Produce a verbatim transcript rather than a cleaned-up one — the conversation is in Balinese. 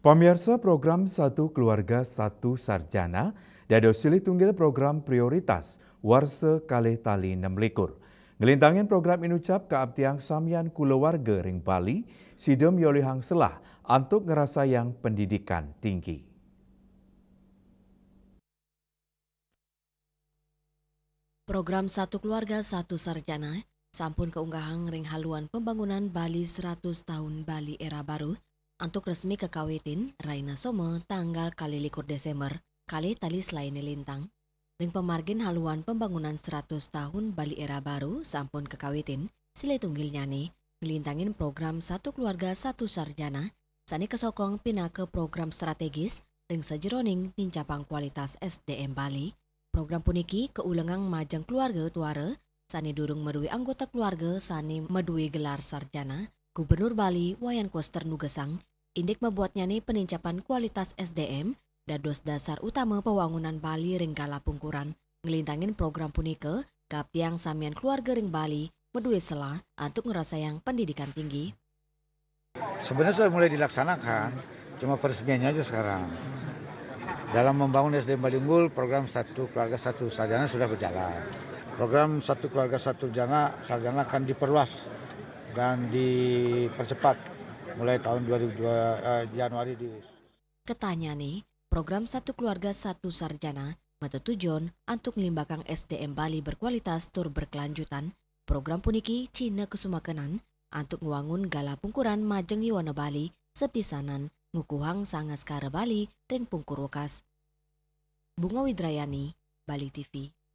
Pamiarsa, program Satu Keluarga Satu Sarjana dados silih tunggil program prioritas warsa kalih tali enam likur. Nglintangin program inucap kaaptiang samian kulawarga ring Bali, sida miolihang selah antuk ngrasayang pendidikan tinggi. Program Satu Keluarga Satu Sarjana sampun kaunggahang ring haluan pembangunan Bali seratus Tahun Bali Era Baru antuk resmi kakawitin rahina Soma tanggal kalih likur Desember, kalih tali selaine lintang. Ring pamargin haluan pembangunan seratus Tahun Bali Era Baru sampun kakawitin, silih tunggilnyane nglintangin program Satu Keluarga Satu Sarjana sane kasokong pinaka program strategis ring sajeroning nincapang kualitas S D M Bali. Program puniki kaulengang majeng keluarga tuara sane durung madue anggota keluarga sane madue gelar sarjana, Gubernur Bali Wayan Koster nugesang, indik mabuatnyane penincapan kualitas S D M dados dasar utama pawangunan Bali ring galah pungkuran. Nglintangin program punika, kaaptiang samian keluarga ring Bali madue selah antuk ngrasayang pendidikan tinggi. Sebenarnya sudah mulai dilaksanakan, cuma peresmiannya aja sekarang. Dalam membangun S D M Bali Unggul, program Satu Keluarga Satu Sarjana sudah berjalan. Program Satu Keluarga Satu Jana, Sarjana akan diperluas dan dipercepat mulai tahun dua ribu dua, eh, Januari di Ketanyane, program Satu Keluarga Satu Sarjana matetujon antuk nglimbakang S D M Bali berkualitas tur berkelanjutan. Program puniki cihna kasumakenan antuk ngwangun galah pungkuran majeng yowana Bali, sapisanan ngukuhang sangaskara Bali ring pungkur wekas. Bunga Widrayani, Bali T V.